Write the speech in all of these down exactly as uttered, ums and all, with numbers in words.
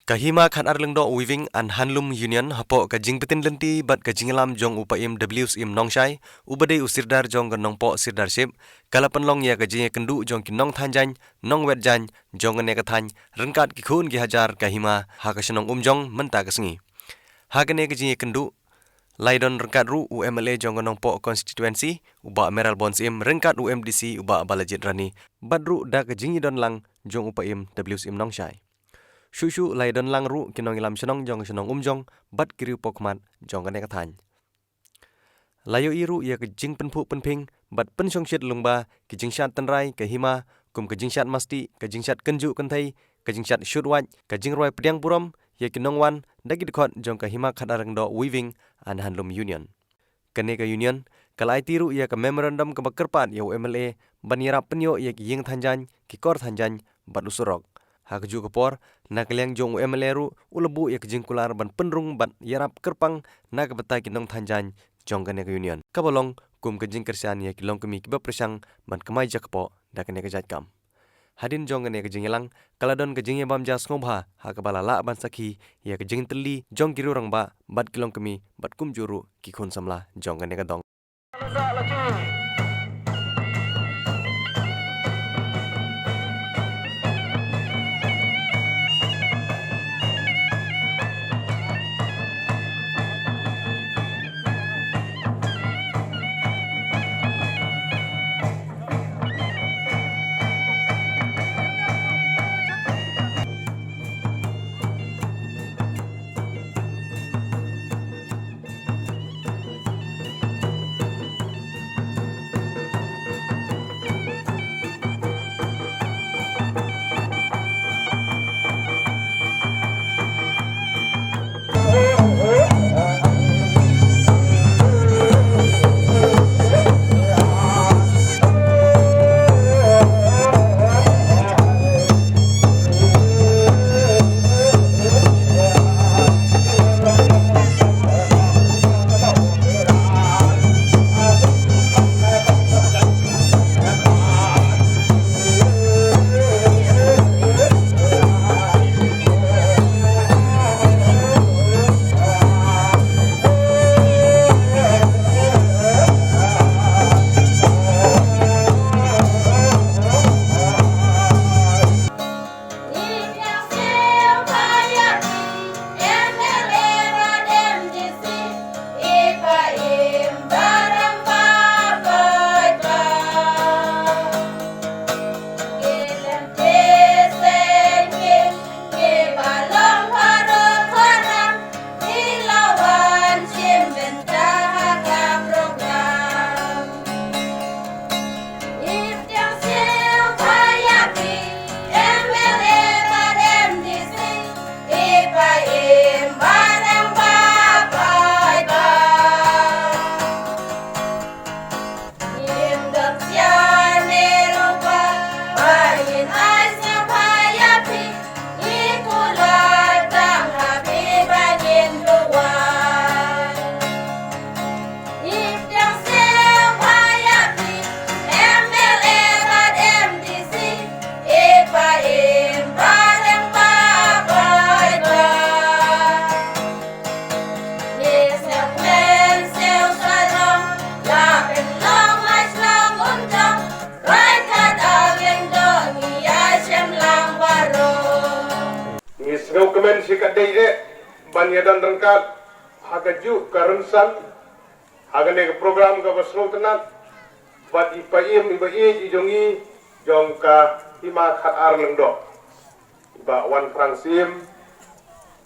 Ka Hima Khatar Lyngdoh Weaving and Handloom Union, hapoh ka jingbtin lynti bad ka jingïalam jong u Paiem W Syiem Nongshai, uba dei u sirdar jong ka Nongpoh Sirdarship, ka la pynlong ïa ka jingïakynduh jong ki nongthain jaiñ, nongwet jaiñ jong kane ka thaiñ, ryngkat ki khun ki hajar ka hima ha ka shnong Umjong mynta ka sngi. Ha kane ka jingïakynduh, la ïadon ryngkat ruh u M L A jong ka Nongpoh Constituency, u Bah Mayralborn Syiem, ryngkat u M D C, u Bah Balajied Rani, bad ruh da ka jingïadon lang jong u Paiem W Syiem Nongshai. Shuh shuh la ïadon lang ruh ki nongïalam shnong jong ka shnong Umjong bad ki riew pohkhmat jong kane ka thaiñ. La ïohi ruh ïa ka jingpynphuh pynphieng bad pynshongshit lyngba ki jingshad tynrai ka hima, kum ka jingshad masti, ka jingshad kynjuh kynthei, ka jingshad shut wait, ka jingrwai pdiang burom ïa ki nongwan da ki dkhot jong ka Hima Khatar Lyngdoh Weaving and Handloom Union. Kane ka union ka la aiti ruh ïa ka memorandum kaba kyrpad ïa u M L A ban ïarap pynïoh ïa ki ïing thain jaiñ, ki kor thain jaiñ bad u surok. Ha kajuh ka por, na ka liang jong u M L A ruh u la buh ïa ka jingkular ban pynrung bad ïarap kyrpang na ka bynta ki nongthain jaiñ jong kane ka union, kaba long kum ka jingkyrshan ïa ki longkmie kiba pyrshang ban kmai jingkpoh da kane ka jait kam. Hadien jong kane ka jingïalang, ka la don ka jingïabam ja sngewbha ha kaba la lah ban sakhi ïa ka jingtylli jong ki riew rangbah bad ki longkmie bad kumjuh ruh ki khun samla jong kane ka dong. Ngi sngewkmen shikatdei eh ban ïadon ryngkat ha kajuh ka rynsan ha kane ka program kaba sngewtynnat bad i Paiem iba ïeit i jong ngi jong ka Hima Khatar Lyngdoh, i Bah Wanphrang Syiem,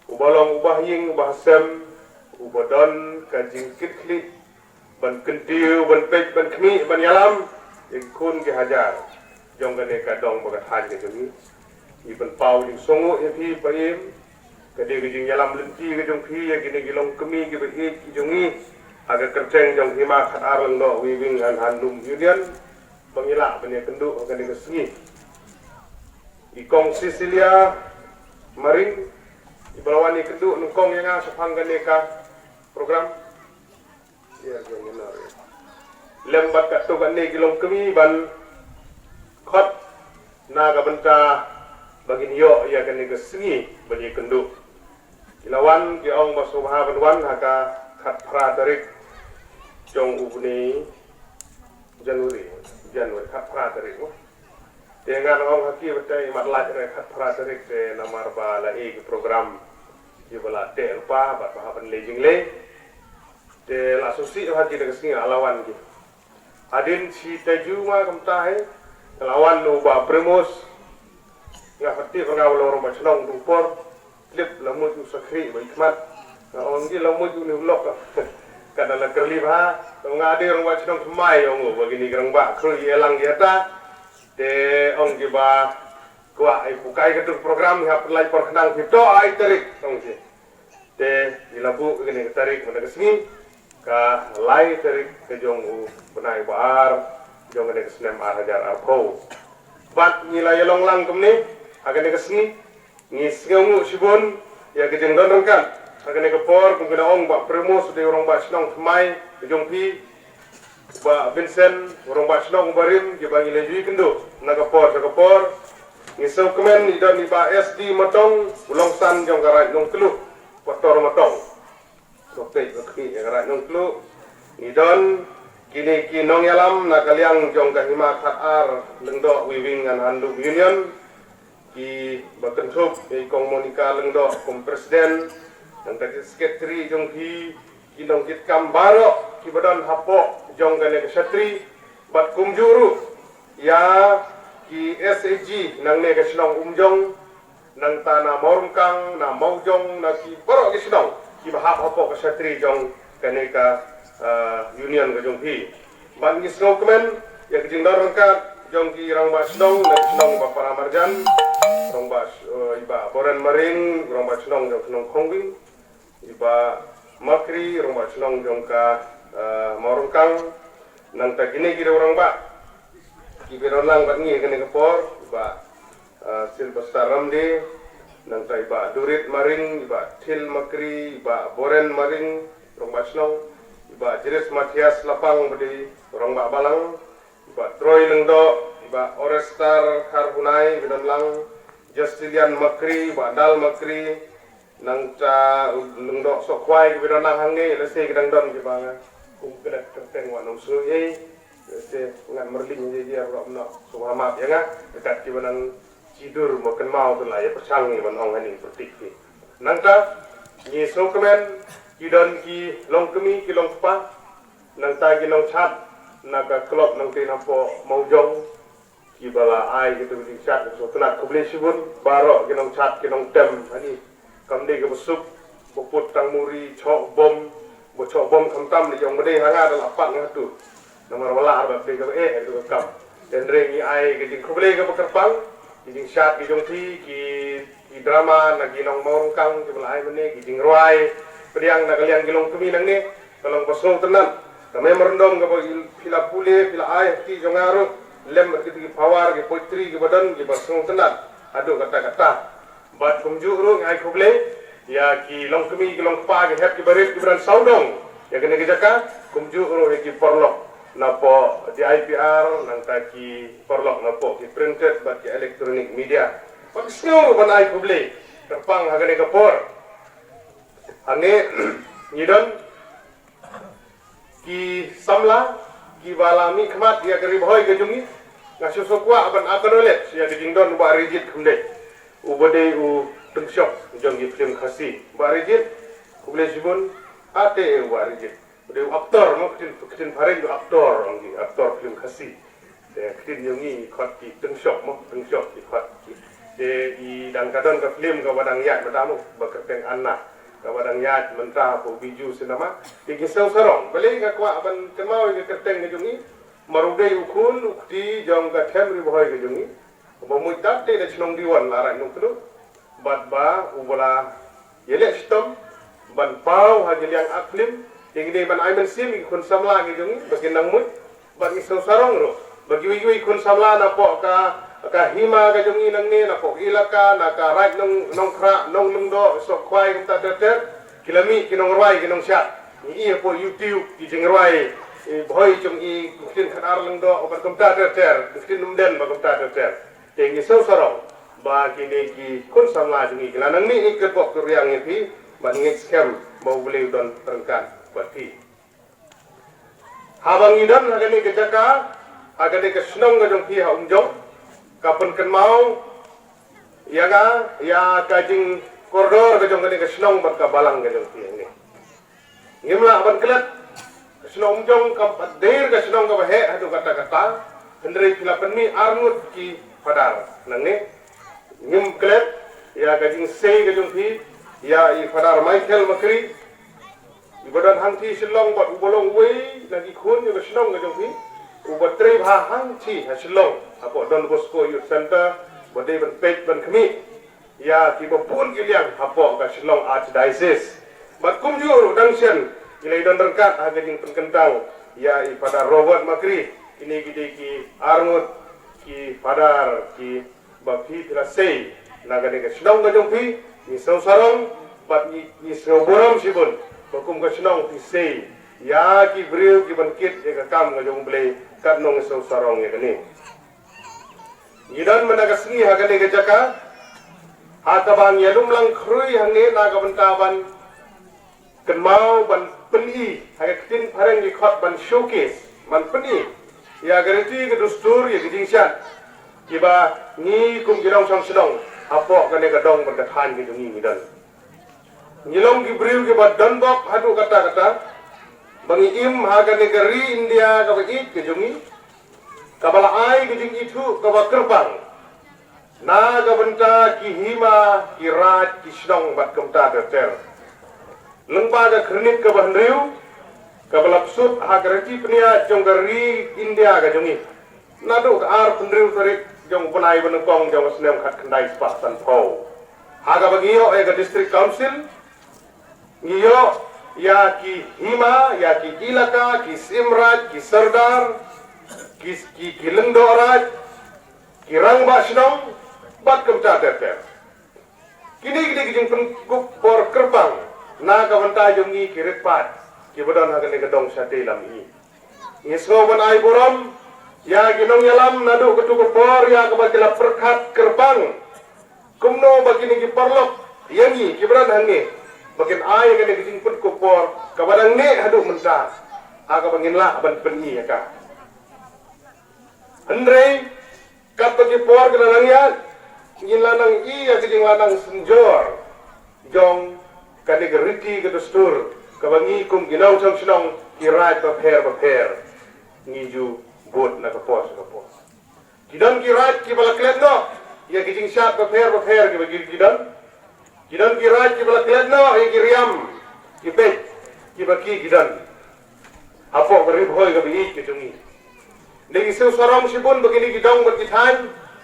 uba long u bahaïing u bahasem uba don ka jingkitkhlieh ban kyntiew, ban peit, ban khmih, ban ïalam ïa ki khun ki hajar jong kane ka dong bad ka thaiñ ka jong ngi. Ngi pynpaw jingsngewnguh ïa phi Paiem, ka dei ka jingïalam lynti ka jong phi ïa kine ki longkmie kiba ïeit ki jong ngi ha ka kyrteng jong Hima Khatar Lyngdoh Weaving and Handloom Union, ba ngi lah ban ïakynduh ha kane ka sngi. I Kong Cecilia Maring, iba la wan ïakynduh nyngkong ïa nga shaphang kane ka program. Lem bad katto katne ki longkmie ban khot na ka bynta ba ngin ïoh ïa kane ka sngi ban ïakynduh. Ki la wan, ki ong ba sngewbha ban wan ha ka khatphra tarik jong u bnai January, January khatphra tarik mo. Te ngan ong ha ki ba te mat lait re khatphra tarik te namar ba la e ki program kiba la teh lypa bad ba hap ban leh jingleh. Te la sngewsih ha ki da ka sngi la wan ki. Hadien shi taïew ma kumta hi, la wan u Bah Primus. Nga pyrthei ba nga u long rangbah shnong tu por. Lip la mut u sakri ba i khmat. Nga ong ki la mut u ni u lok. Ka da la kyrli bha. Nga dei rangbah shnong thymmai ong u ba kine ki rangbah khrui ïa lang ïa ta. Te ong ki ba kwah ai pukai ka tu program ha pynlait por khnang phi to ai tarik ong ki. Te ngi la buh kane ka tarik mynta ka sngi ka lai tarik ka jong u bnai ba ar jong kane ka snem ar hajar arphew. Bad ngi la ïalong lang kumne ha kane ka sngi, ngi sngewnguh shibun ïa ka jingdon ryngkat ha kane ka por. Kum kane ong Bah Primus u dei u rangbah shnong thymmai ka jong phi, Bah Vincent u rangbah shnong barim kiba ngi la ju ïakynduh na ka por sha ka por. Ngi sngewkmen i don i Bah S D Matong u long san jong ka Raid Nongtluh, Pastor Matong. Ko peit ba khmih ïa ka Raid Nongtluh. Ngi don kine ki nongïalam na ka liang jong ka Hima Khatar Lyngdoh Weaving and Handloom Union, kiba kynthup ïa i Kong Monica Lyngdoh kum president, nangta ki secretary jong ki, ki nongkitkam baroh kiba don hapoh jong kane ka shatri, bad kumjuh ruh ïa ki S H G nangne ka shnong Umjong, nangta na Mawryngkang, na Mawjong, na ki baroh ki shnong kiba hap hapoh ka shatri jong kane ka, ah, union ka jong phi. Bad ngi sngewkmen ïa ka jingdon ryngkat jong ki rangbah shnong na ki shnong ba para marjan, rangbah, eh, i Bah Boren Maring, rangbah shnong jong ka Nongkhongwing, i Bah Makri, rangbah shnong jong ka, eh, Mawryngkang, nangta kine ki rangbah kiba don lang bad ngi kane ka por, i Bah, eh, Sylvester Ramde, nangta i Bah Durit Maring, i Bah Thil Makri, i Bah Boren Maring, rangbah shnong, i Bah Jiris Mathias Lapang ba dei rangbah balang, i Bah Troy Lyngdoh, i Bah Orestar Kharbunai ba don lang, Justilian Makri, i Bah Dal Makri, nangta u Lyngdoh Sohkhwai kiba don lang hangne, lehse ki dang don kiba nga kum kdang kyrteng wat nang sngewthuh ei. Lehse ngan myrling ïa ïa ruh noh. Sngewbha map ïa nga. Dekat kiba nang shidur mo kynmaw tu la ïa pyrshang ngi ban ong hani pyrtik ki. Nangta ngi sngewkmen ki don ki longkmie ki longkpa. Nangta ki nongchat na ka club nangta napoh Mawjong. Kiba la ai kito ki jingchat ka sngewtynnat khublei shibun baroh ki nongchat ki nongtem hani. Kam dei kaba suk ba put tang muri choh bom ba choh bom khamtam ni jong ba dei ha nga da la pat nga tu. Namar ba la ar ba dei kaba eh tu ka kam. Hynrei ngi ai ka jingkhublei kaba kyrpang ki jingchat ki jong phi ki, ki drama na ki nong Mawryngkang kiba la ai mane ki jingrwai pdiang na ka liang ki longkmie nangne. Ka long ba sngewtynnat. Ka memorandum kaba phi la pule phi la ai ha kti jong nga ruh lem ha kti ki power ki poetry kiba don kiba sngewtynnat haduh katta katta. Bad kumjuh ruh ngi ai khublei ïa ki longkmie ki longkpa ki hep kiba rit kiba don sawdong ïa kane ka jaka. Kumjuh ruh ïa ki paralok napoh D I P R nangta ki paralok napoh ki printed bad ki electronic media. Bad sngew ruh ban ai khublei kyrpang ha kane ka por. Hangne ngi don ki samla kiba la mihkhmat ïa ka Ri Bhoi ka jong ngi. Nga shu sngewkwah ban acknowledge ïa ka jingdon u Bah Rijit Khumdei uba dei u tyngshop jong ki film Khasi. Bah Rijit, khublei shibun. Ate u Bah Rijit u dei u actor mo, ktien, ktien phareng u actor, ong ki actor film Khasi. Te ktien jong ngi khot ki tyngshop mo, tyngshop ki khot ki. Te i dang ka don ka film kaba dang ïaid mynta mo ba kyrteng Anna, kaba dang ïaid mynta hapoh Bijou Cinema. Te ki sngewsarong balei nga kwah ban kynmaw ïa ka kyrteng ka jong ngi. Namar u dei u khun u kti jong ka them Ri Bhoi ka jong ngi. Ba mut da te da shnong Diwon la Raid Nongtluh. Bad ba u ba la ïaleh shitom ban paw ha ki liang ak film. Te ngi dei ban ai mynsiem ïa ki khun samla ki jong ngi ba kin nang mut. Bad ngi sngewsarong ruh ba kiwei kiwei khun samla napoh ka, ka hima ka jong ngi nangne, napoh ka ilaka, na ka Raid Nong, Nongkhrah, Nonglyngdoh, Sohkhwai kumta ter ter. Ki la mih ki nongrwai ki nongshad. Ngi ïohi hapoh YouTube ki jingrwai, eh, Bhoi jong ngi, ktien Khadar Lyngdoh bad kumta ter ter, ktien Umden bad kumta ter ter. Te ngi sngewsarong Ba kine ki khun samla jong ngi ki la nangne, ngi kyrpad kyrpang ïa phi, bad ngi ngeit skhem ba U Blei u don ryngkat bad phi. Haba ngi don ha kane ka jaka, ha kane ka shnong ka jong phi ha Umjong, ka pynkynmaw ïa nga ïa ka jingkordor ka jong kane ka shnong bad ka balang ka jong phi hangne. Ngim lah ban klet, ka shnong Umjong kam pat dei ka shnong kaba heh haduh katta katta, hynrei phi la pynmih arngut ki phadar nangne. Ngim klet ïa ka jingsei ka jong phi ïa i Phadar Michael Makri, iba don hangtei Shillong bad uba long uwei na ki khun ïa ka shnong ka jong phi, uba trei bha hangtei ha Shillong hapoh Don Bosco Youth Centre, ba dei ban peit ban khmih ïa kiba bun ki liang hapoh ka Shillong Archdiocese. Bad kumjuh ruh dang shen ki la ïadon ryngkat ha ka jingpynkyntang ïa i Phadar Robert Makri. Kine ki dei ki arngut ki phadar kiba phi phi la sei na kane ka shnong ka jong phi. Ngi sngewsarong bad ngi, ngi sngewburom shibun ba kum ka shnong phi sei ïa ki briew kiban kit ïa ka kam ka jong U Blei. Katno ngi sngewsarong ïa kane. Ngi don mynta ka sngi ha kane ka jaka ha kaba ngi ïalum lang khrui hangne na ka bynta ban kynmaw, ban pyni, ha ka ktien phareng ki khot ban showcase, ban pyni ïa ka riti ka dustur, ïa ka jingshad kiba ngi kum ki nongshong shnong hapoh kane ka dong bad ka thaiñ ka jong ngi ngi don. Ngi long ki briew kiba don bok haduh katta katta ba ngi im ha kane ka ri India kaba ïeit ka jong ngi, kaba la ai ka jingithuh kaba kyrpang na ka bynta ki hima, ki raid, ki shnong bad kumta ter ter. Lyngba ka Khyrnit kaba hynriew kaba la psut ha ka riti pynïaid jong ka ri India ka jong ngi, naduh ka arphew hynriew tarik jong u bnai ba nyngkong jong ka snem khatkhyndai spah sanphew, ha kaba ngi ïoh ïa ka District Council, ngi ïoh ïa ki hima, ïa ki ilaka, ki syiem raid, ki sordar, ki, ki, ki lyngdoh raid, ki rangbah shnong bad kumta ter ter. Kine ki dei ki jingpynkup bor kyrpang na ka bynta jong ngi ki riewpaid kiba don ha kane ka dong shatei lam hi. Ngi sngew ban ai burom ïa ki nongïalam naduh katu ka por ïa kaba ki la pyrkhat kyrpang kumno ba kine ki paralok ïa ngi kiba don hangne ba kin ai ïa kane ka jingpynkup bor kaba dang neh haduh mynta, ha kaba ngin lah ban pyni ïa ka. Hynrei katba ki por ki la nang ïaid, ngin la nang ïohi ïa ka jinglanang synjor jong kane ka riti ka dustur kaba ngi kum ki nongshong shnong ki raid bapher bapher ngi ju bud na ka por sha ka por. Ki don ki raid kiba la klet noh ïa ki jingshad bapher bapher kiba ki, ki don. Ki don ki raid kiba la klet noh ïa ki riam, ki beit kiba ki, ki don hapoh ka Ri Bhoi kaba ïeit ka jong ngi. Ngi sngewsarong shibun ba kine ki dong bad ki thaiñ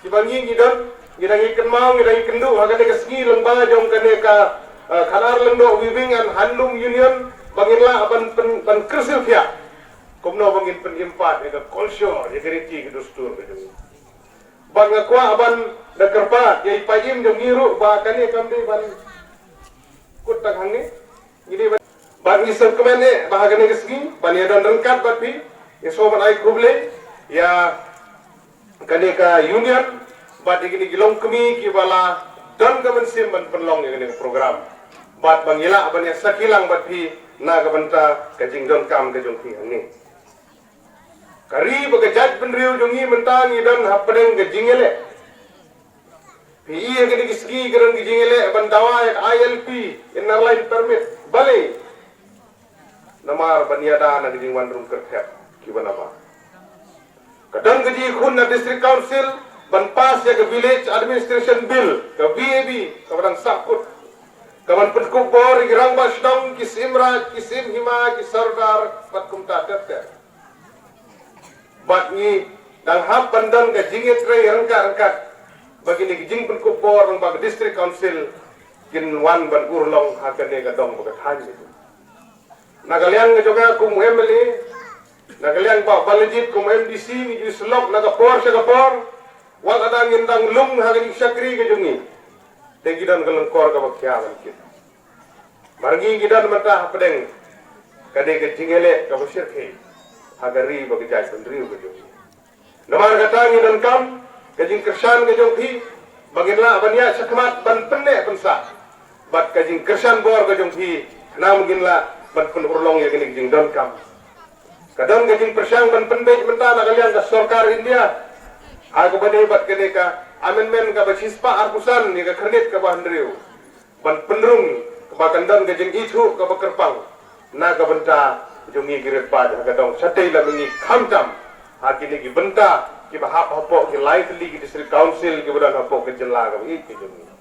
kiba ngi, ngi don, ngi dang ïakynmaw, ngi dang ïakynduh ha kane ka sngi lyngba jong kane ka, eh, Khadar Lyngdoh Weaving and Handloom Union ba ngin lah ban pyn, ban kyrsiew thiah kumno ba ngin pynim pat ïa ka culture, ïa ka riti ka dustur ka jong ngi. Bad nga kwah ban da kyrpad ïa i paidbah jong ngi ruh ba kane kam dei ban kut tang hangne. Ngi dei ban, bad ngi sngewkmen eh ba ha kane ka sngi ban ïadon ryngkat bad phi, ngi sngewbha ban ai khublei ïa kane ka union bad ïa kine ki longkmie kiba la don ka mynsiem ban pynlong ïa kane ka program. Bad ba ngi lah ban ïa sakhi lang bad phi na ka bynta ka jingdonkam ka jong phi hangne. Ka ri bad ka jaitbynriew jong ngi mynta ngi don hapdeng ka jingïaleh. Phi i ha kine ki sngi ka don ka jingïaleh ban dawa ïa ka I L P, Inner Line Permit. Balei? Namar ban ïada na ka jingwan rung kyrthep kiba na bam. Ka don ka jingkhun na District Council ban pass ïa ka Village Administration Bill, ka V A B, kaba dang sahkut, kaban pynkup bor ïa ki rangbah shnong, ki syiem raid, ki syiem hima, ki sordar bad kumta ter ter. Bad ngi dang hap ban don ka jingïatrei ryngkat ryngkat ba kine ki jingpynkup bor lyngba ka District Council kin wan ban urlong ha kane ka dong bad ka thaiñ. Na ka liang ka jong nga kum u M L A, na ka liang Bah Balajied kum M D C, ngi ju syllok na ka por sha ka por, wat lada ngin dang lung ha ka jingshakri ka jong ngi, te ngi don ka lyngkor kaba khia ban kit. Mar ngi ngi don mynta hapdeng kane ka jingïaleh kaba shyrkhei ha ka ri bad ka jaitbynriew ka jong ngi. Namar kata ngi donkam ka jingkyrshan ka jong phi, Ba ngin lah ban ïaid shakhmat ban pynneh pynsah bad ka jingkyrshan bor ka jong phi, khnang ba ngin lah ban pynurlong ïa kane ka jingdonkam. Ka don ka jingpyrshang ban pynbeit mynta na ka liang ka sorkar India ha kaba ïadei bad kane ka amendment kaba shispah arphew san ïa ka khyrnit kaba hynriew, ban pynrung kaba kan don ka jingithuh kaba kyrpang na ka bynta jong ngi ki riewpaid ha ka dong shatei lam ngi, khamtam ha kine ki bynta kiba hap hapoh ki lai tylli ki district council kiba don hapoh ka jylla kaba ïeit ka jong ngi.